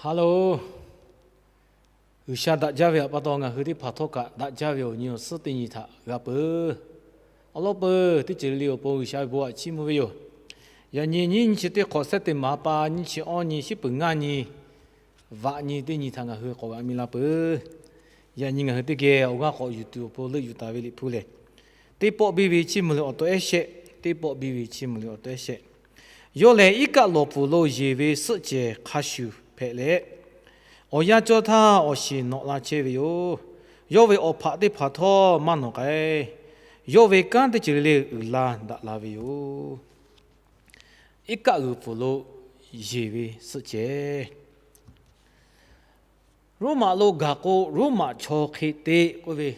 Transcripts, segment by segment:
Hello, G'uiˬsha daꞈ jaˇ ve htaꞈ pa taw ngaˬ hui teˇ hpaˍ htawˇ kaꞈ daꞈ jaˇ ve awˬ nyi awˬ suhˉ teˇ nyi htaꞈ g'a peuˬ. Awˬ lawn peuˬ teˇ ceuˬ le le awˬ pon G'uiˬsha ve bon htaꞈ chiˇ mvuh ve yoˬ. Yaꞈ nyi nyiˇ nyi chi teˇ hk'awꞈ September pa nyiˇ chi awˇ nyi shiˉ peuˬ ngaˇ nyi vaꞈ nyi teˇ nyi htaꞈ ngaˬ hui k'awꞈ g'a mi la peuˬ. Yaꞈ nyi ngaˬ hui teˇ geh awˬ g'aˇ k'awꞈ yuˬ tuˬ awˬ pon leuˆ yuˬ taˍ ve Liꞈ hpu lehˬ, Teˇ Pawˆ Biˇ ve Chiˇ mvuh liꞈ awˬ taw ehˉ shehˆ, Teˇ Pawˆ Biˇ ve Chiˇ mvuh liꞈ awˬ taw ehˉ shehˆ. Yawˇ lehˬ iˉ kaˆ lawˬ pfuhˍ lo yeˬ ve suhˆ cehˬ hk'a shuˍ hpehꞈ leh, awˬ yanˇ cawˇ htaˇ awˬ shiˍ nawꞈ la chehˇ ve yoˬ. Yawˇ ve awˬ hpaꞈ teˇ hpaˍ htawˇ maˇ nawˬ k'ai. Yawˇ ve kanˉ teˇ ceuˬ le le uiˍ la daꞈ la ve yoˬ. Iˉ kaˆ g'uiˬ pfuhˍ lo yeˬ ve suhˆ cehˬ. Roˉmaꞈ lo gaˬ k'o, Roˉmaꞈ chaw hk'e te k'oˆ ve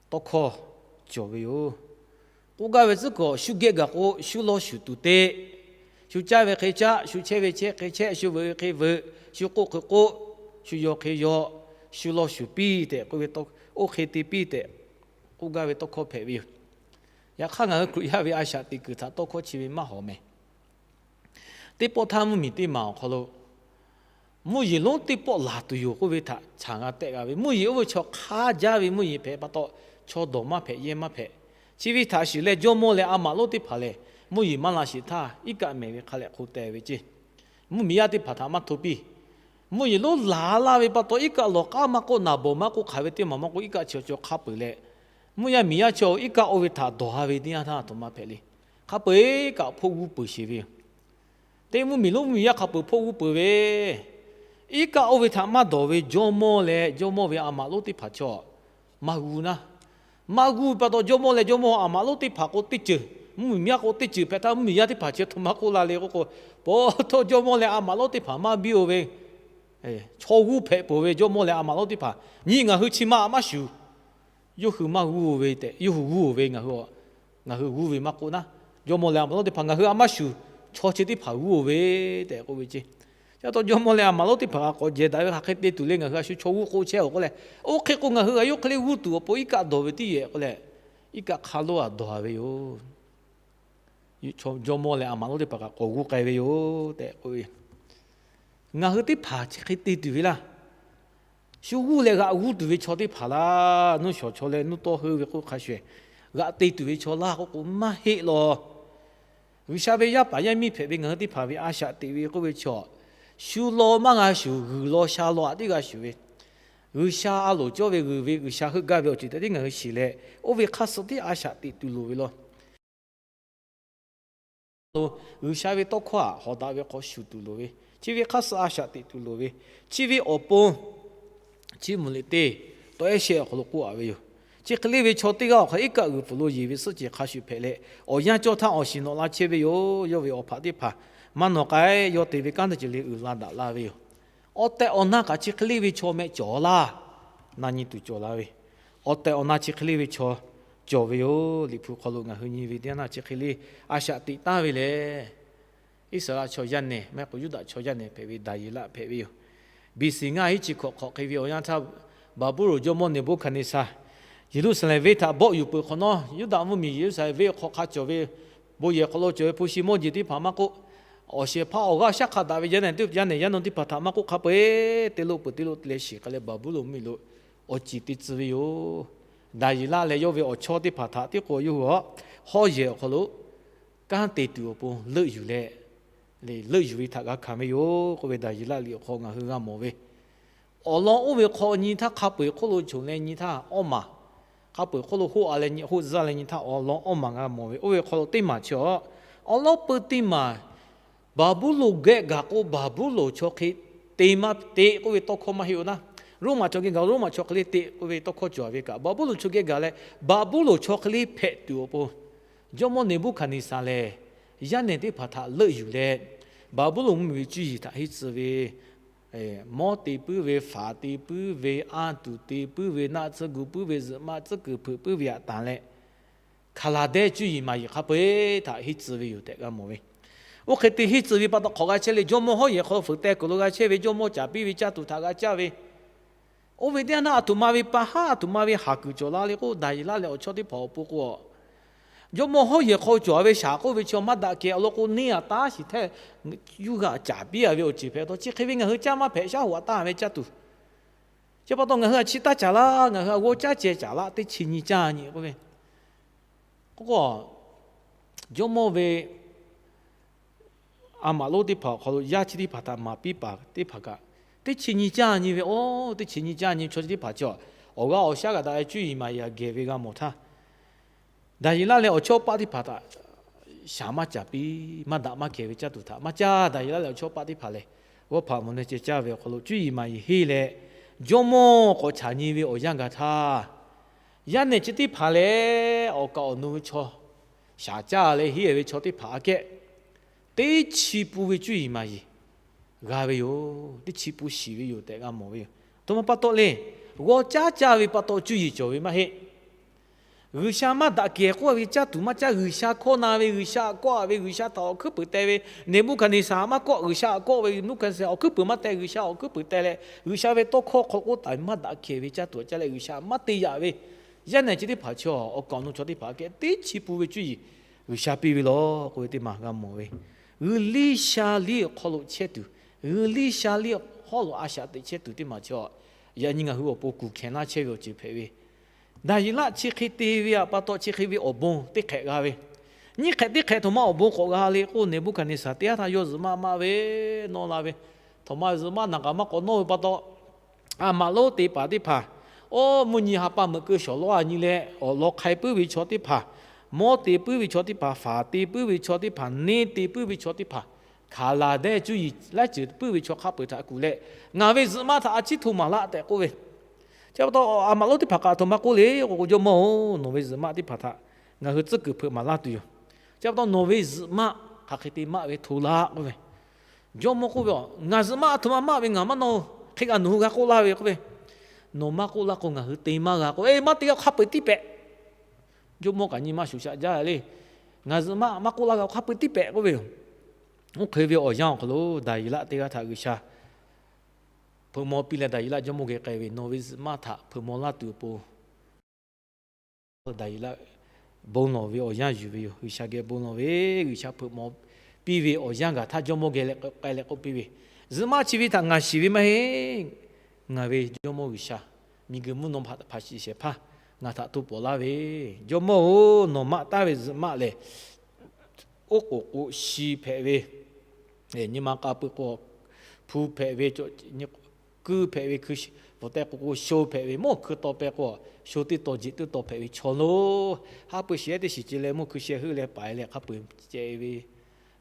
tawˇ hkawˇ cawˬ ve yoˬ. K'oˆ gaˇ ve tcuhˉ kuiˬ, shu geh gaˬ k'o shu law shuˍ tuˬ te, shu caˇ ve hk'e caˇ, shu chehˇ ve chehˇ hk'e chehˇ, shu veuꞈ ve hk'e veuꞈ, shu k'oˆ hk'e k'oˆ, shu yaw hk'e yaw, shu law shuˍ piˇ tehꞈ k'oˆ ve, oˇ hk'e te piˇ tehꞈ k'oˆ gaˇ ve tawˇ hkawˇ hpehꞈ ve yoˬ. Yaꞈ hk'aˇ ngaˬ hui Hkriꞈ yaˇ ve a shaꞈ teꞈ kuiˬ htaꞈ tawˇ hkawˇ chi ve maˇ hawˍ mehˍ. Teˇ pawˆ htaˇ mvuhˇmiˬ teˇ maˬ awˬ hk'aw lo mvuhˇ yeˬ lonˉ teˇ pawˆ laˬ tuˬ yoˬ k'oˆ ve htaꞈ chaˬ g'a tehˆ g'a ve, mvuhˇ yeˬ oˇ ve chaw hk'aˇ jaˇ ve mvuhˇ yeˬ hpehꞈ pa taw, chaw dawˬ maˇ hpehꞈ, yehˇ maˇ hpehꞈ. Chi ve htaꞈ shiˍ leh jawˇmawˇ leh a maꞈ lonˉ teˇ hpaˍ lehˬ, mvuhˇ yeˬ maˇ la sheˍ htaˇ, iˉ kaˆ mehˍ ve hk'a lehꞈ hk'o teh ve ceˇ. Mvuhˇmiˬ yaˇ teˇ hpaˍ htaꞈ maˇ hto piˇ. Mvuhˇ yeˬ lonˉ laˬ laˇ ve pa taw, iˉ kaˆ lawˬ k'aˉ maˇ k'oˆ, naˍ bawˍ maˇ k'oˆ, hk'aˬ ve teˇ maˬ maˇ k'oˆ, iˉ kaˆ chi awˬ cawˬ hk'a peuˬ leh, mvuhˇ yaˇ miˬ yaˇ chaw iˉ kaˆ oˇ ve htaꞈ dawˬ ha ve teˇ yanˇ htaˇ a htoꞈ ma hpehꞈ le. Hk'a peu-eˬ kaꞈ hpoˆ g'uˇ peuˬ sheˍ ve yoˬ. Teˇ mvuhˇmiˬ lonˉ mvuhˇmiˬ yaˇ hk'a peuˬ hpoˆ g'uˇ peuˬ ve, iˉ kaˆ oˇ ve htaꞈ maˇ dawˬ ve jawˇmawˇ leh jawˇmawˇ ve a maꞈ lonˉ teˇ hpaˍ chaw maˇ g'uˇ naˉ. Maˇ g'uˇ ve pa taw, jawˇmawˇ leh jawˇmawˇ a maꞈ lonˉ teˇ hpaˍ k'o teˇ ceuˬ, mvuhˇmiˬ yaˇ k'o teˇ ceuˬ hpehꞈ htaˇ, mvuhˇmiˬ yaˇ teˇ hpaˍ chi a htoꞈ ma k'oˆ la le k'oˆ k'o, pa taw jawˇmawˇ leh a maꞈ lonˉ teˇ hpaˍ maˇ biˇ-oˬ ve, chaw g'uˇ hpehꞈ peuˬ ve jawˇmawˇ leh a maꞈ lonˉ teˇ hpaˍ nyi ngaˬ hui chi ma maˇ shuˍ. Yawˇ hui maˇ g'uˇ ve tehꞈ, yawˇ hui g'uˇ ve, ngaˬ hui g'uˇ ve maˇ k'oˆ naˉ, jawˇmawˇ leh a maꞈ lonˉ teˇ hpaˍ ngaˬ hui a maˇ shuˍ, chaw chi teˇ hpaˍ g'uˇ-oˬ ve tehꞈ k'oˆ ve ceˇ. Chi pa taw jawˇmawˇ leh a maꞈ lonˉ teˇ hpaˍ k'awꞈ jehˬ daꞈ ve hk'aˬ hk'e te tuˬ le, ngaˬ hui a shu chaw g'uˇ k'oˆ chehˇ-oˬ k'oˆ leh, oˇ hk'e k'o ngaˬ hui a yawˇ hk'e le g'uˇ tuˬ awˬ pon iˉ kaˆ dawˬ ve tiˉ yehˬ k'oˆ leh, iˉ kaˆ hk'a lonˉ a dawˬ-a ve yoˬ. Jawˇmawˇ leh a maꞈ lonˉ teˇ hpaˍ kaꞈ k'awꞈ g'uˇ k'ai ve yoˬ tehꞈ k'oˆ ve. Ngaˬ hui teˇ hpaˍ chi hk'e te tuˬ ve laˇ. Shu g'uˇ leh g'aꞈ g'uˇ tuˬ ve chaw teˇ hpaˍ laˇ. Nuˇ shawˍ chaw leh nuˇ tawˇ heuˆ ve k'oˆ hk'a shuˍ, g'aꞈ te tuˬ ve chaw laˇ k'oˆ k'o maˇ heˆ lawˬ. G'uiˬsha ve yaˇ paˍ yaˇ miˇ hpehꞈ ve ngaˬ hui teˇ hpaˍ ve a shaꞈ teꞈ ve k'oˆ ve chaw, shu law maˇ g'a shuˍ, g'uiˬ law sha law aꞈ tiˉ g'a shuˍ ve, G'uiˬsha a loˍ cawˇ ve g'uiˬ ve G'uiˬsha heuˆ gaˇ ve awˬ ceuˬ tehꞈ tiˉ ngaˬ hui shiˍ leh, oˇ ve hk'aˇ suh tiˉ a shaꞈ teꞈ tuˬ loˍ ve lawˬ. G'uiˬsha ve tawˇ hkawˇ htaꞈ hawˍ daꞈ ve hk'aw shuˍ tuˬ loˍ ve, chi ve hk'aˇ suh a shaꞈ teꞈ tuˬ loˍ ve, chi ve awˬ pon Chiˇ mvuh liꞈ teˇ tawˇ ehˉ shehˆ awˬ hk'aw lo k'oˆ-a ve yoˬ. Chi hk'e le ve chaw teˇ g'aˇ awˬ hk'aˇ iˉ kaˆ g'uiˬ pfuhˍ lo yeˬ ve suhˆ cehˬ hk'a shuˍ hpehꞈ leh, awˬ yanˇ cawˇ htaˇ awˬ shiˍ nawꞈ la chehˇ ve yoˬ. Yawˇ ve awˬ hpaꞈ teˇ hpaˍ maˇ nawˬ k'ai. Yawˇ te ve kanˉ teˇ ceuˬ le uiˍ la daꞈ la ve yoˬ. Awˬ tehˬ awˬ na kaꞈ chi hk'e le ve chaw mehˆ cawˬ laˇ. Na nyi tuˬ cawˬ la ve, awˬ tehˬ awˬ na chi hk'e le ve chaw cawˬ ve yoˬ. Liꞈ hpu hk'aw lo ngaˬ hui nyi ve teˇ yanˇ chi hk'e le a shaꞈ teꞈ taˍ ve lehˬ, Iˉsaˍreˍlaˆ chaw yaˇ nehˬ maˇ heˆ k'o Yuˇdaꞈ chaw yaˇ nehˬ hpehꞈ ve Daˍyeˍlaˆ hpehꞈ ve yoˬ. B C ngaˇ hiˉ chi hkawꞈ hk'awꞈ hk'e ve awˬ yanˇ htaˇ, Baˍbuˍlonˍ jawˇmawˇ Neˍbuˆhkaˍneˍsaˍ Yeˍruˆsaˍlehnˍ venˇ htaꞈ bawˆ yuˬ peuˬ hk'awꞈ nawˉ, Yuˇdaꞈ mvuhˇmiˬ Yeˍruˆsaˍlehnˍ venˇ hk'aw hk'a cawˬ ve, bon yehˬ hk'aw lo cawˬ ve hpu shi mawˇ jeˬ teˇ hpaˍ maˇ k'oˆ, awˬ shehˍ hpaˇ awˬ g'aˇ shaˉ hk'a daꞈ ve yaˇ nehˬ, yaˇ nehˬ yaˇ naw teˇ hpaˍ htaꞈ maˇ k'oˆ, hk'a peu-eˬ te lo peuˬ te lo te leh shiˍ k'ai leh Baˍbuˍlonˍ mvuhˇmiˬ lo awˬ ciˍ te tcuh ve yoˬ. Daˍyeˍlaˆ leh yawˇ ve awˬ chawˇ teˇ hpaˍ htaꞈ tiˉ k'o yawˇ hui a hawˉ yehˬ awˬ hk'aw lo kanˉ te tuˬ awˬ pon leuˆ yuˬ leh, leuˆ yuˬ ve htaꞈ g'a hkanˍ ve yoˬ k'oˆ ve Daˍyeˍlaˆ liꞈ awˬ hk'aw ngaˬ hui g'a mawˬ ve. Awˬ lawn oˇ ve hk'aw nyi htaˇ hk'a peu-eˬ hk'oˆ lo choˬ leh nyi htaˇ awˇ maˬ, hk'a peu-eˬ hk'oˆ lo hoˆ-a leh nyi hoˆ zuhˇ leh nyi htaˇ awˬ lawn awˇ maˬ g'a mawˬ ve. Oˇ ve hk'aw lo teˇ maˬ chi a, awˬ lawn peu teˇ maˬ Baˍbuˍlonˍ geh gaˬ k'o Baˍbuˍlonˍ chaw hk'e te maˇ te k'oˆ ve tawˇ hkawˇ maˇ heˆ-oˬ naˉ. Roˉmaꞈ chaw geh gaˬ Roˉmaꞈ chaw hk'e le te k'oˆ ve tawˇ hkawˇ cawˬ ve kaꞈ, Baˍbuˍlonˍ chaw geh gaˬ leh Baˍbuˍlonˍ chaw hk'e le hpehꞈ tuˬ awˬ pon, jawˇmawˇ Neˍbuˆhkaˍneˍsaˍ lehˬ yaˇ nehˬ teˇ hpaˍ htaꞈ leuˆ yuˬ leh, Baˍbuˍlonˍ mvuhˇmiˬ ve cuˇ yiˍ htaꞈ henˇ tcuh ve, mawˇ te puiˉ ve, faˍ te puiˉ ve, anˇ tuˬ te puiˉ ve, naˆ tsuhˇ gu puiˉ ve, zuhꞈ ma tcuhˉ kuiˬ hpeuꞈ puiˉ ve htaꞈ tanˬ leh, Hkaˍlaˍdehˇ cuˇ yiˍ maˍ yiˍ hk'a peu-eˬ htaꞈ henˇ tcuh ve yoˬ tehꞈ g'a mawˬ ve. Oˇ hk'e te henˇ tcuh ve pa taw hk'awꞈ g'a chehˇ le, jawˇmawˇ hawˉ yehˬ hk'aw lo fuiˍ teh kuiˬ lo g'a chehˇ ve, jawˇmawˇ caˍ piˇ ve caˇ tuˬ htaꞈ g'a caˇ ve. Oˇ ve teˇ yanˇ htaˇ a htoꞈ ma ve pa haˉ a htoꞈ ma ve haˍ kuiˬ cawˬ la le k'o, Daˍyeˍlaˆ leh awˬ chawˇ teˇ hpaˍ awˬ pon k'o, Jawˇmawˇ hawˉ yehˬ hk'aw cawˬ ve shaˍ k'oˆ ve chaw maˇ daꞈ kehˬ awˬ lawn k'o, neˇ a taˉ shiˍ htehˇ yuˇ g'a caˍ piˇ a ve awˬ ceuˬ hpehꞈ taw, chi hk'e ve ngaˬ hui caˇ maˇ hpehꞈ shaˉ hoꞈ a taˇ ve caˇ tuˬ. Chi pa taw ngaˬ hui a chi taˇ caˍ laˇ, ngaˬ hui a g'awˇ caˉ ceh caˍ laˇ, teˇ chi nyi caˇ nyi k'oˆ ve. K'o, jawˇmawˇ ve a maꞈ lonˉ teˇ hpaˍ awˬ hk'aw lo yaˇ chi teˇ hpaˍ htaꞈ maˍ piˇ paˍ teˇ hpaˍ kaꞈ, teˇ chi nyi caˇ nyi ve, oˇ teˇ chi nyi caˇ nyi chaw chi teˇ hpaˍ chi awˬ g'aˇ awˬ shaˉ g'a daꞈ leh cuˇ yiˍ maˍ yiˍ gehˬ ve g'a mawˬ htaˇ, Daˍyeˍlaˆ leh awˬ chawˇ paˆ teˇ hpaˍ htaꞈ shaˍ maˇ caˍ piˇ, maˇ daꞈ maˇ kehˬ ve caˇ tuˬ htaꞈ maˇ caˇ. Daˍyeˍlaˆ leh awˬ chawˇ paˆ teˇ hpaˍ lehˬ, g'awˇ hpaꞈ mvuhˇ naw ceh caˇ ve awˬ hk'aw lo cuˇ yiˍ maˍ yiˍ henˇ leh, jawˇmawˇ k'awꞈ chaꞈ nyi ve awˬ yanˇ gaˬ htaˇ, yaˇ nehˬ chi teˇ hpaˍ lehˬ, awˬ kaˍ awˬ nu ve chaw, shaˍ caˇ leh henˇ ve chaw teˇ hpaˍ aꞈ kehˉ teˇ chi pun ve cuˇ yiˍ maˍ yiˍ g'a ve yoˬ. Teˇ chi pun shiˍ ve yoˬ tehꞈ g'a mawˬ ve yoˬ. Aˬ htoꞈ ma pa taw le, g'awˇ caˉ caˇ ve pa taw cuˇ yiˍ cawˬ ve maˇ heˆ. G'uiˬsha maˇ daꞈ kehˬ k'oˆ ve caˇ tuˬ maˇ caˇ. G'uiˬsha hkawˇ na ve, G'uiˬsha kawˆ a ve, G'uiˬsha htaꞈ awˬ hkuiˉ puiˍ teh ve, Neˍbuˆhkaˍneˍsaˍ maˇ kawˆ, G'uiˬsha kawˆ ve, Neˍbuˆhkaˍneˍsaˍ awˬ hkuiˉ puiˍ maˇ teh, G'uiˬsha awˬ hkuiˉ puiˍ teh leh G'uiˬsha ve tawˇ hkawˇ hk'aw k'oˆ taˍ ve maˇ daꞈ kehˬ ve caˇ tuˬ caˇ leh G'uiˬsha maˇ te yaꞈ ve yaˇ nehˬ chi teˇ hpaˍ chi awˬ kaˍ awˬ nu chaw teˇ hpaˍ aꞈ kehˉ teˇ chi pun ve cuˇ yiˍ G'uiˬsha piˇ ve law k'oˆ ve teˇ maˬ g'a mawˬ ve. G'uiˬ liˇ sha liˇ awˬ hk'aw lo chehˇ tuˬ, g'uiˬ liˇ sha liˇ awˬ hk'aw lo a shaꞈ teꞈ chehˇ tuˬ teˇ maˬ chi awˬ, yaꞈ nyi ngaˬ hui awˬ pon kuˬ hkehˬ laˇ chehˇ ve awˬ ceuˬ hpehꞈ ve. Daˍyeˍlaˆ chi hk'e te ve pa taw chi hk'e ve awˬ bon teˇ hk'ehꞈ g'a ve. Nyiˇ hk'ehꞈ teˇ hk'ehꞈ htoꞈ ma awˬ bon k'awꞈ g'a le k'o, Neˍbuˆhkaˍneˍsaˍ teˇ g'aˇ htaꞈ yawˇ zuhꞈ maˆ maˆ ve, nawˇ la ve, htoꞈ ma zuhꞈ maˆ naˬ k'aꞈ maˇ k'awꞈ nawˇ ve pa taw, a maꞈ lonˉ te paˍ teˇ hpaˍ, oˇ mvuhˇ nyi ha pa meuꞈ keu shawˍ lawˇ a nyi leh awˬ lawn hk'ai puiˉ ve chaw teˇ hpaˍ, mawˇ te puiˉ ve chaw teˇ hpaˍ, faˍ te puiˉ ve chaw teˇ hpaˍ, neˇ te puiˉ ve chaw teˇ hpaˍ, hkaˍ laˬ dehˇ cuˇ yiˍ laiˉ ceuˬ puiˉ ve chaw hk'a peu-eˬ htaꞈ kuˬ leh, ngaˬ ve zuhꞈ maˆ htaꞈ a ciˉ hto maˍ laˆ tehꞈ k'oˆ ve. Chi pa taw a maꞈ lonˉ teˇ hpaˍ kaꞈ aˬ htoꞈ ma k'oˆ le k'o, Jawˇmawˇ-oˬ, nawˬ ve zuhꞈ maˆ teˇ hpaˍ htaꞈ ngaˬ hui tcuhˉ kuiˬ hpeuꞈ maˍ laˇ tuˬ yoˬ. Chi pa taw nawˬ ve zuhꞈ maˆ hk'aˬ hk'e te maˆ ve hto laˆ k'oˆ ve. Jawˇmawˇ k'oˆ ve, Ngaˬ zuhꞈ maˆ aˬ htoꞈ ma maˆ ve ngaˬ maˇ nawˇ, hk'e kaꞈ nawˬ hui g'a k'oˆ laˇ ve k'oˆ ve, nawˬ maˇ k'oˆ laˇ k'o ngaˬ hui te maˇ g'a k'o, e maˇ te g'a hk'a peu-eˬ tiˉ pehꞈ. Jawˇmawˇ kaꞈ nyi ma shuˍ shaꞈ jaˇ le. Ngaˬ zuhꞈ maˆ maˇ k'oˆ laˇ g'a hk'a peu-eˬ tiˉ pehꞈ k'oˆ ve yoˬ. Oˇ hk'e ve awˬ yanˇ awˬ hk'aw lo Daˍyeˍlaˆ teˇ g'aˇ htaꞈ G'uiˬsha hpeuꞈ maw piˇ leh Daˍyeˍlaˆ jawˇmawˇ geh k'ai ve, Nawˬ ve zuhꞈ maˆ htaꞈ hpeuꞈ maw laˇ tuˬ awˬ pon Daˍyeˍlaˆ bon lawˬ ve awˬ yanˇ yuˬ ve yoˬ. G'uiˬsha geh bon lawˬ ve, G'uiˬsha hpeuꞈ maw piˇ ve awˬ yanˇ gaˬ htaˇ jawˇmawˇ geh leh k'ai leh k'oˆ piˇ ve, Zuhꞈ maˆ chi ve htaꞈ ngaˬ shiˍ ve maˇ heˆ. Ngaˬ ve jawˇmawˇ G'uiˬsha, miˬguiˬ mvuhˇ naw htaꞈ hpanˍ shiˍ shehˍ hpaˇ ngaˬ htaꞈ to pawnˍ laˇ ve, Jawˇmawˇ-oˬ, nawˬ maˆ taˉ ve zuhꞈ maˆ lehˬ, oˉ k'oˍ k'o shi hpehꞈ ve, nyi ma k'a peu-eˬ k'o hpu hpehꞈ ve, kuiˇ hpehꞈ ve, hpu teh k'o k'o sho hpehꞈ ve, mawˇ hkui taw peh k'o sho teˇ taw jeꞈ teˇ taw hpehꞈ ve chaw lo, haˉ pui shiˍ ehˉ teˇ shiˍ ce leh mawˇ hkui sheh heuˆ leh paiˍ leh hk'a peu-eˬ ceh ve,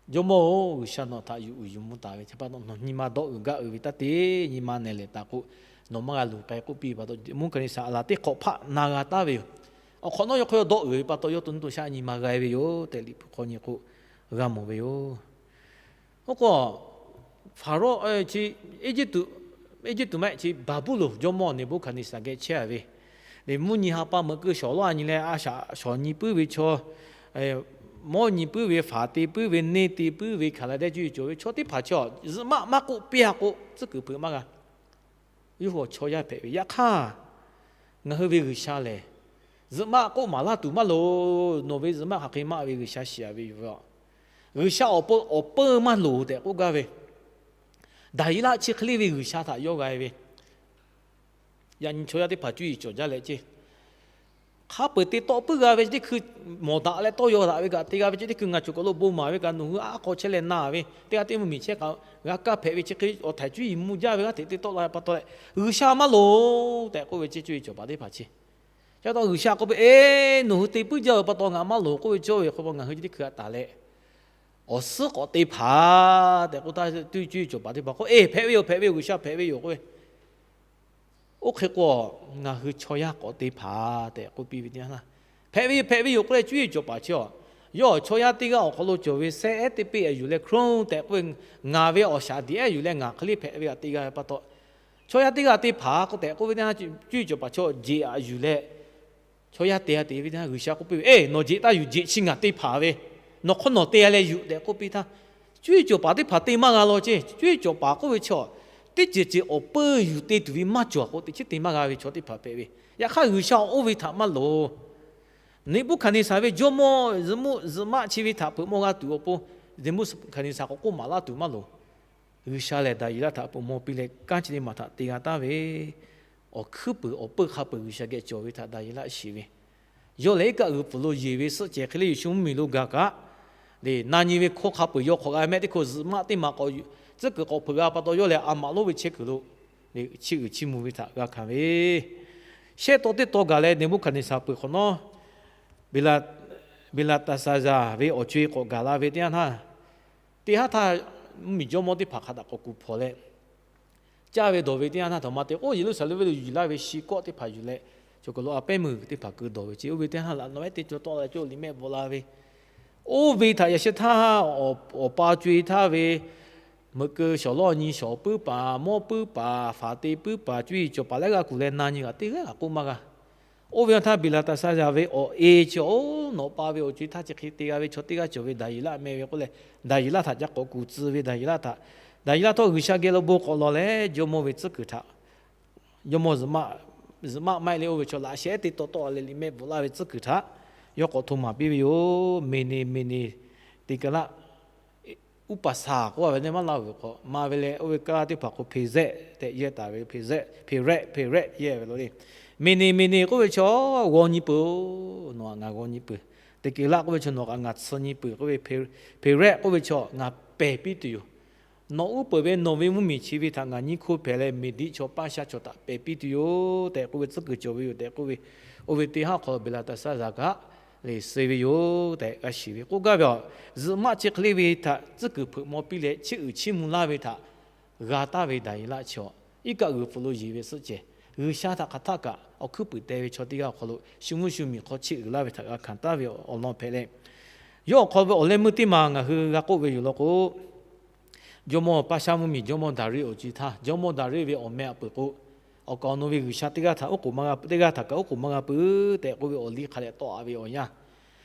Jawˇmawˇ-oˬ, G'uiˬsha nawˬ htaꞈ yuˬ uiˍ yuˬ mvuh taˍ ve, chi pa taw nawˬ nyi ma dawˆ uiˍ gaˇ uiˍ ve taˇ te, nyi ma nehˬ lehˬ taˍ k'o, nawˬ maˇ g'a luˬ k'ai k'oˆ piˇ ve pa taw, mvuhˇ ka ni saˍ laˍ teˇ hk'awꞈ hpaˆ na g'a taˍ ve yoˬ. Awˬ hk'awꞈ nawˉ yawˇ hk'aw yawˇ dawˆ uiˍ ve pa taw, yawˇ to nuˇ to shaˆ nyi ma g'a ve yoˬ tehꞈ Liꞈ hpu hk'aw nyi k'o g'a mawˬ ve yoˬ. Oˇ k'o, Hpaˍrawˇ chi Eˇjiˇtuꞈ, Eˇjiˇtuꞈ maˇ heˆ, chi Baˍbuˍlonˍ jawˇmawˇ Neˍbuˆhkaˍneˍsaˍ geh chehˇ a ve, mvuhˇ nyi ha pa meuꞈ keu shawˍ lawˇ a nyi leh a shaꞈ shawˍ nyi puiˉ ve chaw, mawˇ nyi puiˉ ve, faˍ te puiˉ ve, neˇ te puiˉ ve, hkaˍ laˬ dehˇ cuˇ yiˍ cawˬ ve chaw teˇ hpaˍ chaw zuhꞈ maˆ maˇ k'oˆ piˇ a k'o, tcuhˉ kuiˬ hpeuꞈ maˇ g'a. Yawˇ hui awˬ chaw yaˇ hpehꞈ ve, yaꞈ hk'aˇ ngaˬ hui ve G'uiˬsha lehˬ, zuhꞈ maˆ k'oˆ maˍ laˇ tuˬ maˇ loˍ. Nawˬ ve zuhꞈ maˆ hk'aˬ hk'e maˆ ve G'uiˬsha shiˍ a ve yoˬ ve. G'uiˬsha awˬ pon awˬ peuˇ maˇ loˍ tehꞈ k'oˆ gaˇ ve, Daˍyeˍlaˆ chi hk'e le ve G'uiˬsha htaꞈ yawˇ g'a ve, yaꞈ nyi chaw yaˇ teˇ hpaˍ cuˇ yiˍ cawˬ jaˇ leh ceˇ, hk'a peu-eˬ te tawˆ puiˉ g'a ve teˇ hkui, mawˬ daꞈ leh tawˇ yaw daꞈ ve kaꞈ te g'a ve ceˇ, teˇ hkui ngaˬ cawˬ kaˬ lo bon maˍ ve kaꞈ nawˬ hui aˉ hk'aw chehˇ leh na ve, teˇ g'aˇ teˇ mvuhˇmiˬ chehˇ kaꞈ g'a kaˇ hpehꞈ ve chi hk'e awˬ htaiˍ cuˇ yiˍ mvuh jaˇ ve g'aˇ hteꞈ te tawˆ la pa taw leh, G'uiˬsha maˇ loˍ tehꞈ k'oˆ ve ceˇ, cuˇ yiˍ cawˬ paˍ teˇ hpaˍ chi. Chi pa taw G'uiˬsha k'oˆ piˇ, Eˬ, nawˬ hui te puiˉ jaˇ ve pa taw ngaˬ maˇ loˍ k'oˆ ve cawˇ ve hk'aw pa ngaˬ hui chi teˇ hkui a taˍ leh, awˬ suhˉ k'awꞈ te hpaˍ tehꞈ k'oˆ htaˇ, cuˇ yiˍ cawˬ paˍ teˇ hpaˍ k'oˆ, Eˬ, hpehꞈ ve yoˬ, hpehꞈ ve yoˬ, G'uiˬsha hpehꞈ ve yoˬ k'oˆ ve. Oˇ hk'e k'o, ngaˬ hui chaw yaˇ k'awꞈ te hpaˍ tehꞈ k'oˆ piˇ ve teˇ yanˇ htaˇ, hpehꞈ ve yoˬ, hpehꞈ ve yoˬ k'oˆ leh cuˇ yiˍ cawˬ paˍ chi a, yawˇ chaw yaˇ teˇ g'aˇ awˬ hk'aw lo cawˬ ve sehˉ ehˉ teˇ peˆ a yuˬ leh hkronˇ tehꞈ k'oˆ ve, ngaˬ ve awˬ shaˍ diˍ ehˉ yuˬ leh ngaˬ hk'e le hpehꞈ ve kaꞈ te g'a ve pa taw, chaw yaˇ teˇ g'aˇ te hpaˍ k'o tehꞈ k'oˆ ve teˇ yanˇ, cuˇ yiˍ cawˬ paˍ chaw jeꞈ a yuˬ leh chaw yaˇ te a te ve teˇ yanˇ G'uiˬsha k'oˆ piˇ ve, Eˬ, nawˬ jeꞈ taˇ yuˬ, jeꞈ chi ngaˬ te hpaˍ ve, nawˬ hk'aw nawˬ te a leh yuˬ tehꞈ k'oˆ piˇ htaˇ, cuˇ yiˍ cawˬ paˍ teˇ hpaˍ te maˇ g'a law ceˇ. Cuˇ yiˍ cawˬ paˍ k'oˆ ve chaw, teˇ ceuˬ ceuˬ awˬ peuˇ yuˬ te tuˬ ve maˇ cawˬ k'o, teꞈ chiˉ te maˇ g'a ve chaw teˇ hpaˍ hpehꞈ ve. Yaꞈ hk'aˇ G'uiˬsha awˬ oˇ ve htaꞈ maˇ loˍ. Neˍbuˆhkaˍneˍsaˍ ve jawˇmawˇ zuhꞈ muˆ zuhꞈ maˆ chi ve htaꞈ hpeuꞈ maw g'a tuˬ awˬ pon, Neˍbuˆhkaˍneˍsaˍ k'awꞈ k'oˆ maˍ laˇ tuˬ maˇ loˍ. G'uiˬsha lehˬ Daˍyeˍlaˆ htaꞈ hpeuꞈ maw piˇ leh kanˉ chi teˇ maˬ htaꞈ te g'a taˍ ve, awˬ hkuiˉ puiˍ awˬ peuˇ hk'a peuˬ G'uiˬsha geh cawˬ ve htaꞈ Daˍyeˍlaˆ shiˍ ve, yawˇ lehˬ iˉ kaˆ g'uiˬ pfuhˍ lo yeˬ ve suhˆ cehˬ hk'e le Yeˍsuˆ mvuhˇmiˬ lo gaˬ kaꞈ, le na nyi ve hkawˇ hk'a peuˬ yaw hk'awꞈ g'a mehˆ teˇ hkawˇ zuhꞈ maˆ teˇ maˬ k'awꞈ tcuhˉ kuiˬ k'awꞈ hpeuꞈ g'a pa taw, yawˇ lehˬ a maꞈ lonˉ ve chehˇ kuiˬ lo, le chiˇ uiˍ chiˇ mvuh ve htaꞈ g'a hkanˍ ve, shehˆ taw teˇ taw gaˬ leh Neˍbuˆhkaˍneˍsaˍ peuˬ hk'awꞈ nawˉ, Beˍlaˍtaˍsaˍyaˍ ve awˬ co-e k'awꞈ gaˬ la ve teˇ yanˇ htaˇ, teˇ haˉ htaˇ mvuhˇmiˬ jawˇmawˇ teˇ hpaˍ hk'a htaꞈ k'awꞈ kuˬ hpawnˬ leh, caˇ ve dawˬ ve teˇ yanˇ htaˇ, htaꞈ ma te k'o Yeˍruˆsaˍlehnˍ venˇ lo yuˬ laˇ ve shi kawˆ teˇ hpaˍ yuˬ leh, chaw kuiˬ lo a pehˉ meuˇ teˇ hpaˍ keu dawˬ ve ce. Oˇ ve teˇ haˉ laꞈ nawˉ ehˉ teˇ caw tawˆ la cawˇ liꞈ mehˆ bvuhꞈ la ve, oˇ ve htaꞈ yaꞈ sheh htaˇ awˬ pa co-e htaˇ ve meuꞈ keu shawˍ lawˇ nyi shawˍ puiˉ paˍ, mawˇ puiˉ paˍ, faˍ te puiˉ paˍ, co-e cawˬ paˍ lehˉ g'a kuˬ leh na nyi kaꞈ teˇ g'aˇ kaꞈ k'oˆ maˇ g'a. Oˇ ve htaˇ Beˍlaˍtaˍsaˍyaˍ ve awˬ e chi, Oˬ, nawˬ pa ve awˬ co-e htaˇ chi hk'e te g'a ve chaw teˇ g'aˇ cawˬ ve Daˍyeˍlaˆ meh ve k'oˆ leh, Daˍyeˍlaˆ htaꞈ ca k'awꞈ kuˬ tcuh ve Daˍyeˍlaˆ htaꞈ, Daˍyeˍlaˆ htawˇ G'uiˬsha geh lo bon k'awꞈ lawˬ leh jawˇmawˇ ve tcuhˉ kuiˬ htaꞈ, jawˇmawˇ zuhꞈ maˆ maˇ heˆ leh oˇ ve chaw laꞈ sheh teˇ taw tawˆ la leh liꞈ mehˆ bvuhꞈ laˇ ve tcuhˉ kuiˬ htaꞈ yawˇ k'awꞈ hto maˍ piˇ ve yoˬ. Meˍneˍ, Meˍneˍteˍkaˍlaˆ Uˉpaˍsaˍ k'oˆ a ve neˇ maˇ laˇ ve k'awꞈ ma ve leh, oˇ ve kanˉ teˇ hpaˍ k'o Hpeˍzehˆ tehꞈ yehˇ taˍ ve, Hpeˍzehˆ, Hpeˍrehˆ, Hpeˍrehˆ yehˇ ve lo le. Meˍneˍ, Meˍneˍ k'oˆ ve chaw g'aw nyi peuˬ-o, nawˬ htaꞈ ngaˬ g'aw nyi peuˬ. Teˍkeˍlaˆ k'oˆ ve chaw nawˬ htaꞈ ngaˬ tsuh nyi peuˬ k'oˆ ve, Hpeˍrehˆ k'oˆ ve chaw ngaˬ pehˬ piˇ tuˬ yoˬ. Nawˬ uˉ peunˍ ve nawˬ ve mvuhˇmiˬ chi ve htaꞈ ngaˬ nyiˇ hkoˇ hpehꞈ leh, Meˍdiˆ chaw, Paˉshaˆ chaw htaꞈ pehˬ piˇ tuˬ yoˬ tehꞈ k'oˆ ve tcuhˉ kuiˬ cawˬ ve yoˬ tehꞈ k'oˆ ve, oˇ ve teˇ haˉ hk'aw lo Beˍlaˍtaˍsaˍyaˍ kaꞈ le suh ve yoˬ tehꞈ g'a shiˍ ve k'oˆ gaˇ ve a. Zuhꞈ maˆ chi hk'e le ve htaꞈ tcuhˉ kuiˬ hpeuꞈ maw piˇ leh chiˇ uiˍ chiˇ mvuh laˇ ve htaꞈ g'a taˍ ve Daˍyeˍlaˆ chi, iˉ kaˆ g'uiˬ pfuhˍ lo yeˬ ve suhˆ cehˬ, G'uiˬsha htaꞈ hk'aˬ htaˆ kaꞈ awˬ hkuiˉ puiˍ te ve chaw teˇ g'aˇ awˬ hk'aw lo shu mvuhˇ shu miˬ hk'aw chiˇ uiˍ laˇ ve htaꞈ g'a hkanˍ taˍ ve awˬ lawn hpehꞈ leh, yawˇ awˬ hk'aw ve awˬ leh meuˇ teˇ maˬ ngaˬ hui g'a k'oˆ ve yoˬ law k'o, jawˇmawˇ Paˉshaˆ mvuhˇmiˬ jawˇmawˇ Daˍriˆ awˬ co-e htaˇ, jawˇmawˇ Daˍriˆ ve awˬ meh aꞈ peuˬ k'o, awˬ kaˍ awˬ nu ve G'uiˬsha teˇ g'aˇ htaꞈ oˉ k'oˍ maˇ g'a, teˇ g'aˇ htaꞈ kaꞈ oˉ k'oˍ maˇ g'a peuˬ tehꞈ k'oˆ ve awˬ liˇ hk'a dehꞈ tawˆ a ve awˬ yanˇ,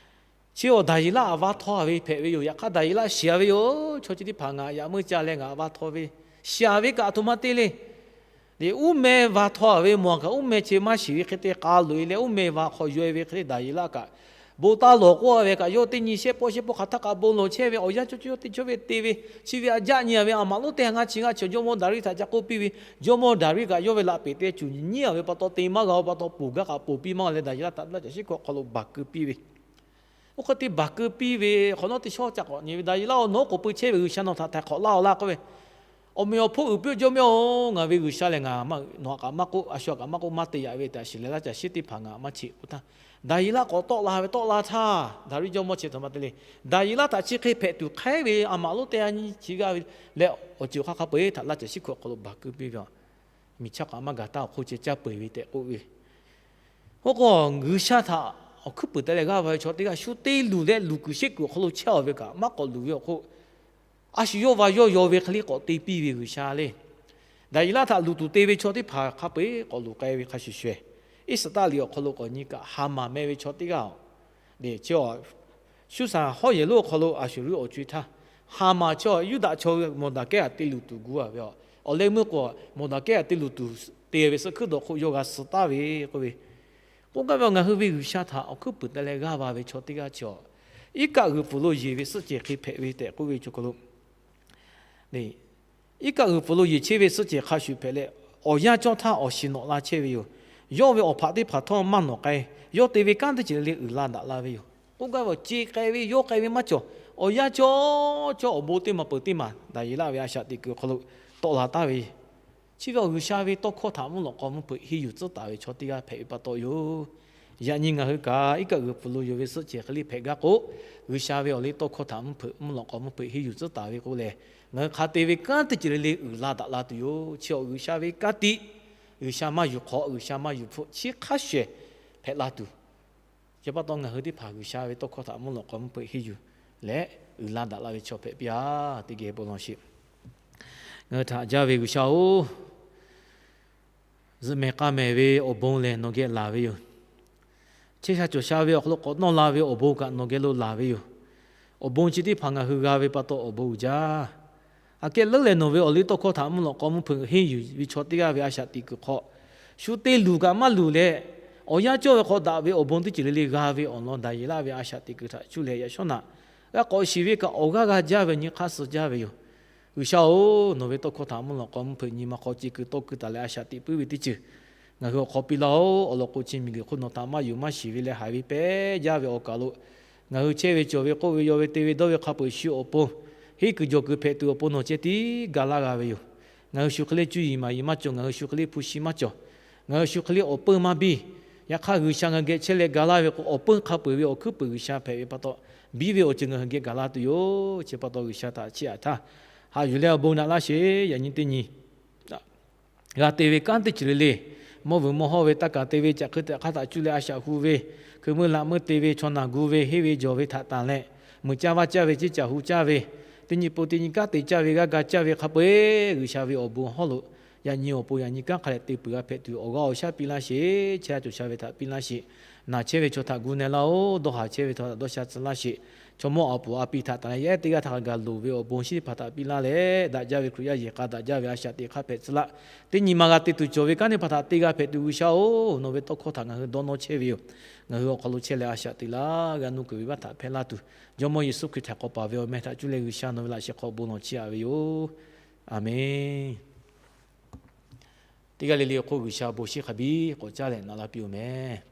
chi awˬ Daˍyeˍlaˆ aꞈ va htaw ve hpehꞈ ve yoˬ. Yaꞈ hk'aˇ Daˍyeˍlaˆ shiˍ a ve yoˬ. Chaw chi teˇ hpaˍ ngaˬ yaꞈ meuˇ ca leh ngaˬ aꞈ va htaw ve, shiˍ a ve kaꞈ aˬ htoꞈ ma te le. Uˉ meh va htaw a ve mawˬ kaꞈ, uˉ meh chi maˇ shiˍ ve hk'e te k'a loꞈ e leh, uˉ meh va hk'aw yaw e ve hk'e te Daˍyeˍlaˆ kaꞈ bon taˇ lawˬ k'oˆ a ve kaꞈ, yawˇ teˇ nyi shehˆ pawˆ shehˆ pawˆ hk'aˬ htaˆ kaꞈ bon lawˬ chehˇ ve awˬ yanˇ cawˇ cawˇ yawˇ teˇ chawˇ ve te ve, chi ve aꞈ jaˆ nyi a ve aˬ maꞈ lonˉ teˇ ha ngaˇ chi ngaˇ chi jawˇmawˇ Daˍriˆ htaꞈ ca k'oˆ piˇ ve, jawˇmawˇ Daˍriˆ kaꞈ yawˇ ve laꞈ peˍ te cuˬ nyi a ve pa taw te maˇ g'a-o pa taw, ponˬ gaˇ kaꞈ ponˬ piˇ maˇ g'a leh Daˍyeˍlaˆ htaꞈ laˇ caˬ shiˉ hkawꞈ hk'aw lo baˬ keu piˇ ve, oˇ hk'e te baˬ keu piˇ ve hk'awꞈ nawˉ teˇ shawˉ ca k'awꞈ nyi ve, Daˍyeˍlaˆ-oˬ, nawˬ oˉ k'oˍ pui chehˇ ve G'uiˬsha nawˬ htaꞈ htaiˍ hk'awꞈ laˇ-oˬ laˇ k'oˆ ve, awˬ meꞈ awˬ hponˇ uiˍ piˇ-oˆ jawˇmawˇ-oˬ, ngaˬ ve G'uiˬsha lehˬ ngaˬ nawˬ htaꞈ kaꞈ maˇ k'oˆ, a shu htaꞈ kaꞈ maˇ k'oˆ, maˇ te yaꞈ ve tehꞈ shiˍ leh laˇ caˬ shiˉ teˇ hpaˍ ngaˬ maˇ cheꞈ k'oˆ htaˇ, Daˍyeˍlaˆ k'awꞈ tawˆ la ve tawˆ la htaˇ, Daˍriˆ jawˇmawˇ chi htaꞈ ma te le. Daˍyeˍlaˆ htaꞈ chi hk'e hpehꞈ tuˬ hk'aiˉ ve aˬ maꞈ lonˉ teˇ ha nyi chi g'aˇ ve leh awˬ ceuˬ hk'a hk'a peu-eˬ htaꞈ laˇ caˬ shiˉ hkawꞈ hk'aw lo baˬ keu piˇ ve a. Miˬ chaˇ k'aꞈ maˇ gaˬ htaˇ awˬ hk'oˆ ceh caˇ peu-eˬ ve tehꞈ k'oˆ ve. Oˇ k'o, G'uiˬsha htaꞈ awˬ hkuiˉ puiˍ te leh g'aˇ va ve chaw teˇ g'aˇ shu te luˬ leh luˬ kuiˬ sheˆ kuiˬ awˬ hk'aw lo chehˇ a ve kaꞈ maˇ k'awꞈ luˬ ve awˬ hk'oˆ, a shu yawˇ va yawˇ yaw ve hk'e le k'awꞈ te piˇ ve G'uiˬsha le. Daˍyeˍlaˆ htaꞈ luˬ tuˬ te ve chaw teˇ hpaˍ hk'a peu-eˬ k'awꞈ luˬ k'ai ve hk'a shuˍ shuˍ, Iˉsaˍtaˆ liꞈ awˬ hk'aw lo k'awꞈ nyi kaꞈ Haˍmaˍ meh ve chaw teˇ g'aˇ-oˬ, chi Suˇsaˍ hawˉ yehˬ lonˉ awˬ hk'aw lo Aˍsuˍruˆ awˬ co-e htaˇ, Haˍmaˍ chi Yuˇdaꞈ chaw Mawˬdaˍkehˉ htaꞈ te luˬ tuˬ gu a ve a. Awˬ leh meuˇ k'o Mawˬdaˍkehˉ htaꞈ te luˬ tuˬ te ve suh hkuiˉ dawˬ hk'oˆ yawˇ g'a suh taˍ ve k'oˆ ve, k'oˆ gaˇ ve a, ngaˬ hui ve G'uiˬsha htaꞈ awˬ hkuiˉ puiˍ te leh g'aˇ va ve chaw teˇ g'aˇ chi a, iˉ kaˆ g'uiˬ pfuhˍ lo yeˬ ve suhˆ cehˬ hk'e hpehꞈ ve tehꞈ k'oˆ ve chaw hk'aw lo iˉ kaˆ g'uiˬ pfuhˍ lo yeˬ chehˇ ve suhˆ cehˬ hk'a shuˍ hpehꞈ leh, awˬ yanˇ cawˇ htaˇ awˬ shiˍ nawꞈ la chehˇ ve yoˬ. Yawˇ ve awˬ hpaꞈ teˇ hpaˍ htawˇ maˇ nawꞈ k'ai. Yawˇ te ve kanˉ teˇ ceuˬ le uiˍ la daꞈ la ve yoˬ. K'oˆ gaˇ ve awˬ ce k'ai ve yawˇ k'ai ve maˇ cawˬ. Awˬ yanˇ cawˇ cawˇ awˬ bon teˇ maˬ peuˬ teˇ maˬ Daˍyeˍlaˆ ve a shaꞈ teꞈ kuiˬ awˬ hk'aw lo tawˆ la taˍ ve, chi ve awˬ G'uiˬsha ve tawˇ hkawˇ htaꞈ mvuhˇ lawꞈ k'aw mvuhˇ hpeuꞈ henˇ yuˬ tcuhˉ taˍ ve chaw teˇ g'aˇ hpehꞈ ve pa taw yoˬ. Yaꞈ nyi ngaˬ hui kaꞈ iˉ kaˆ g'uiˬ pfuhˍ lo yeˬ ve suhˆ cehˬ hk'e le hpehꞈ gaˇ k'o, G'uiˬsha ve awˬ liˇ tawˇ hkawˇ htaꞈ mvuhˇ hpeuꞈ mvuhˇ lawꞈ k'aw mvuhˇ hpeuꞈ henˇ yuˬ tcuhˉ taˍ ve k'o lehˬ, ngaˬ hui hk'a te ve kanˉ teˇ ceuˬ le le uiˍ la daꞈ la tuˬ yoˬ. Chi awˬ G'uiˬsha ve kanˉ tiˆ, G'uiˬsha maˇ yuˬ hk'awꞈ, G'uiˬsha maˇ yuˬ hpfuhˆ, chi hk'a shuˍ hpehꞈ la tuˬ, chi pa taw ngaˬ hui teˇ hpaˍ G'uiˬsha ve tawˇ hkawˇ htaꞈ mvuhˇ lawꞈ k'aw mvuhˇ hpeuꞈ henˇ yuˬ leh uiˍ la daꞈ la ve chaw hpehꞈ piˇ-a. Teˇ geh bon law sheˍ. Ngaˬ hui htaꞈ jaˇ ve G'uiˬsha-oˬ, zuhꞈ mehˍ k'a mehˍ ve awˬ bon lehˬ nawˬ geh laˬ ve yoˬ. Chehˇ sha cawˬ sha ve awˬ hk'aw lo k'awꞈ nawˇ la ve awˬ bon kaꞈ nawˬ geh lo laˬ ve yoˬ. Awˬ bon chi teˇ hpaˍ ngaˬ hui g'a ve pa taw awˬ bon uiˍ jaˇ. Aꞈ kehˉ leuˉ leh nawˬ ve awˬ liˇ tawˇ hkawˇ htaꞈ mvuhˇ lawꞈ k'aw mvuhˇ hpeuꞈ henˇ yuˬ ve chaw teˇ g'aˇ ve a shaꞈ teꞈ kuiˬ hk'aw, shu te luˬ kaꞈ maˇ luˬ leh, Awˬ yanˇ cawˇ ve hk'aw daꞈ ve awˬ bon teˇ ceuˬ le le g'a ve awˬ lawn daꞈ yeˬ laˇ ve a shaꞈ teꞈ kuiˬ htaꞈ cuˇ leh yaꞈ shawˉ naꞈ, g'a k'awꞈ shiˍ ve kaꞈ awˬ g'aˇ g'a jaˇ ve nyi hk'aˇ suh jaˇ ve yoˬ. G'uiˬsha-oˬ, nawˬ ve tawˇ hkawˇ htaꞈ mvuhˇ lawꞈ k'aw mvuhˇ hpeuꞈ nyi ma hk'aw ce keu tawˆ keu taˍ leh a shaꞈ teꞈ puiˉ ve teˇ ceuˬ ngaˬ hui awˬ hk'aw piˇ laˇ-oˬ. Awˬ lawn k'o, chi miˬguiˬ hk'oˆ nawˬ htaꞈ maˇ yonˍ maˇ shiˍ ve leh haiˬ ve pehˉ jaˇ ve awˬ kaˬ lo ngaˬ hui chehˇ ve cawˬ ve k'oˆ ve yaw ve te ve dawˇ ve hk'a peu-eˬ shu awˬ pon, henˇ kuiˬ jawˬ kuiˬ hpehꞈ tuˬ awˬ pon nawˬ ceh tiˉ ga laˇ g'a ve yoˬ. Ngaˬ hui shu hk'e le cuˇ yiˍ maˍ yiˍ maˇ cawˬ, ngaˬ hui shu hk'e le hpu shi maˇ cawˬ, ngaˬ hui shu hk'e le awˬ peuˇ maˇ biˇ. Yaꞈ hk'aˇ, G'uiˬsha ngaˬ hui geh chehˇ leh ga laˇ ve k'o, awˬ peuˇ hk'a peu-eˬ ve awˬ hkuiˉ puiˍ G'uiˬsha hpehꞈ ve pa taw, biˇ ve awˬ ceuˬ ngaˬ hui geh gaˬ la tuˬ yoˬ. Chi pa taw, G'uiˬsha htaꞈ chiˇ aꞈ htaˇ, haꞈ yuˬ leh awˬ bon naꞈ laˇ sheˍ. Yaꞈ nyi teˇ nyi g'a te ve kanˉ teˇ ceuˬ le le, mawˇ vuiˬ mawˇ hawˇ ve taˇ kaˍ te ve, caꞈ hk'eu tehꞈ hk'aˇ htaꞈ cuˇ leh a shaꞈ hu ve, hkui meuˇ laꞈ meuˇ te ve, chaw naˬ gu ve, henˇ ve jawˬ ve htaꞈ tanˬ leh, mui caˇ vaˇ caˇ ve, ceˇ caˬ hu caˇ ve, teˇ nyi po teˇ nyi kanˉ te caˇ ve, g'aˇ ga caˇ ve hk'a peu-eˬ G'uiˬsha ve awˬ bon hawˉ lo yaꞈ nyi awˬ pon yaꞈ nyi kanˉ hk'a dehꞈ te peuˬ g'a hpehꞈ tuˬ awˬ g'aˇ awˬ shaˉ piˇ laˇ sheˍ. Chehˇ sha cawˬ sha ve htaꞈ piˇ laˇ sheˍ. Naˬ chehˇ ve chaw htaꞈ gu na laˇ-oˬ. Dawˇ haˍ chehˇ ve chaw htaꞈ dawˇ sha tcuh laˇ sheˍ. Chaw mawˇ a puˍ a pi htaꞈ tanˬ leh yaˇ ehˉ teˇ g'aˇ htaꞈ g'a loˍ ve awˬ bon shinˉ teˇ hpaˍ htaꞈ piˇ laˇ leh, daꞈ jaˇ ve Hkriꞈ yaˇ yehˬ k'a daꞈ jaˇ ve a shaꞈ teꞈ hk'aˇ hpehꞈ tcuh laˇ. Teˇ nyi ma g'a te tuˬ cawˬ ve kanˉ teˇ hpaˍ htaꞈ te g'a hpehꞈ tuˬ G'uiˬsha-oˬ, nawˬ ve tawˇ hkawˇ htaꞈ ngaˬ hui dawˇ nawˇ chehˇ ve yoˬ. Ngaˬ hui awˬ hk'aw lo chehˇ leh a shaꞈ teꞈ laˇ g'a nuˇ kuiˬ ve vaˇ htaꞈ hpehˇ laˇ tuˬ, Jawˇmawˇ Yeˍsuˆ Hkriꞈ htaꞈ k'awꞈ paˍ ve awˬ meh htaꞈ cuˇ leh G'uiˬsha nawˬ ve laꞈ sheh hk'aw bon lawˬ chiˇ aꞈ ve yoˬ. Aˬmenˍ. Teˇ g'aˇ le le awˬ hk'oˆ G'uiˬsha bon shinˉ hk'a biˇ k'awꞈ caˉ leh naꞈ laˇ piˇ-oˬ meh.